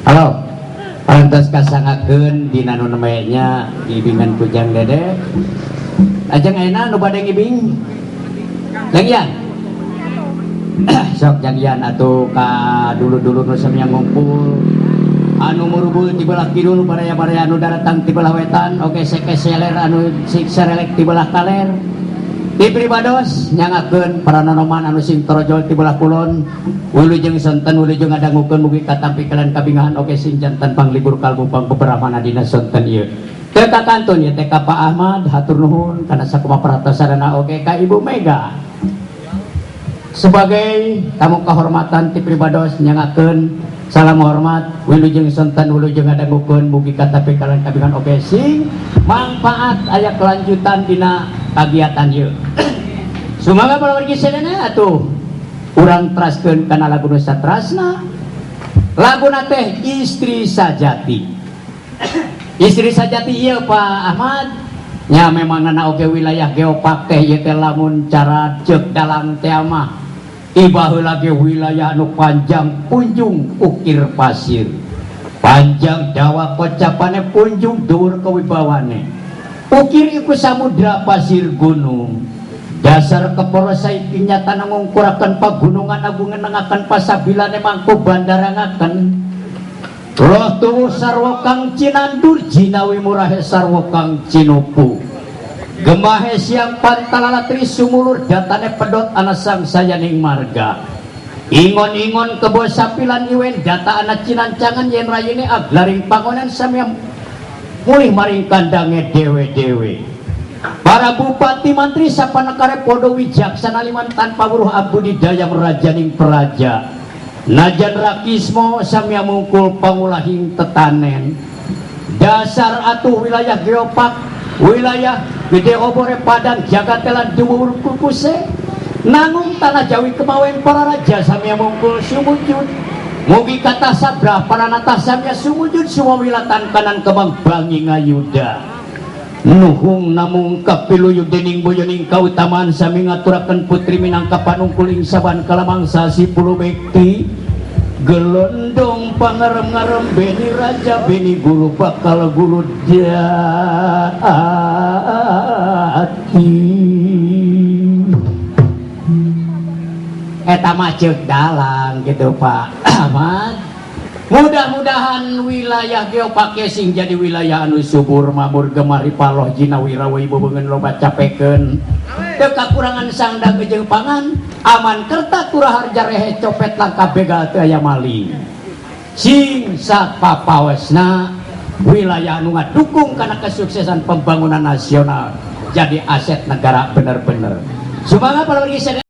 Halo, parantos kasangakeun dina nu nembe-nya diibingan ku Jang Dede. Ajeng ayeuna nu bade ngibing? Jang Ian. Sok Jang Ian atuh ka dulu-dulu nu samia ngumpul. Anu murubul ti belah kidul, baraya-baraya anu daratang ti belah wetan, oge sekeseler anu serelek ti belah kaler. Di pribados nyangakeun para nonoman anu sing torojol ti belah kulon, wilujeng sonten wilujeng ngadangukeun mugi katampi kalian kabingahan oge sing janten panglibur kalbu pangbeberapana dina sonten ieu. Teu kakantun ieu teh ka Pak Ahmad, hatur nuhun kana sakumaha perhatosanana oge ka Ibu Mega. Sebagai tamu kehormatan ti pribados nyangakeun salam hormat, wilujeng sonten wilujeng ngadangukeun mugi katampi kalian kabingahan oge sing manfaat aya kelanjutan dina kagiatan ieu. Sumangga para wargi sadayana atuh urang teraskeun kana lagu nu satrasna. Laguna teh Istri Sajati. Istri Sajati ieu Pak Ahmad nya memang nana oge wilayah geopark teh ieu teh lamun cara ceuk dalang teh mah ibaheula ge wilayah anu panjang punjung ukir pasir. Panjang dawa kocapane punjung dhuwur kewibawane. Ukir iku samudra pasir gunung. Dasar keporo saiki nyata ngungkuraken pagunungan agung ngenengaken pasabilane mangku bandarangaken. Loh tuwuh sarwa kang cinandur jinawi murahe sarwa kang cinupu. Gemahe siang pantalalatri sumulur datane pedot ana sangsayaning marga. Ingon-ingon kebo sapilan iwen data ana cinancangan yen rayine aglaring pangonan samya mulih maring kandange dewe-dewe. Para bupati mantri sapanekare podo wijaksana liman tanpa buruh abudidaya merajaning praja. Najan rakismo samya mungkul pangulahing tetanen. Dasar atuh wilayah geopark, wilayah gede obore padang jagatelan dhuwur kukuse. Nanggung tanah Jawi kemawen para raja samya mungkul sumujud. Mugi kata sabrah para nata samya sumujud sumawilatan kanan kemang bangi ngayuda. Nuhung namung kapiluyu dening boyoning kautamaan sami ngaturaken putri minangka panungkul ing saban kalamangsa sipuluh bekti. Gelondong pangarem-ngarem beni raja beni guru bakal guru jati. Eta mah ceuk dalang gitu Pak Ahmad. Mudah-mudahan wilayah geopark sing jadi wilayah anu subur makmur gemah ripah loh jinawi rawuh bebeungeun loba capekeun. Teu kakurangan sangdang jeung pangan, aman kerta turah harja rehe copet langka begal teu aya maling. Sing sapapaosna wilayah anu ngadukung kana kesuksesan pembangunan nasional jadi aset negara bener-bener. Sumangga para wargi sadaya.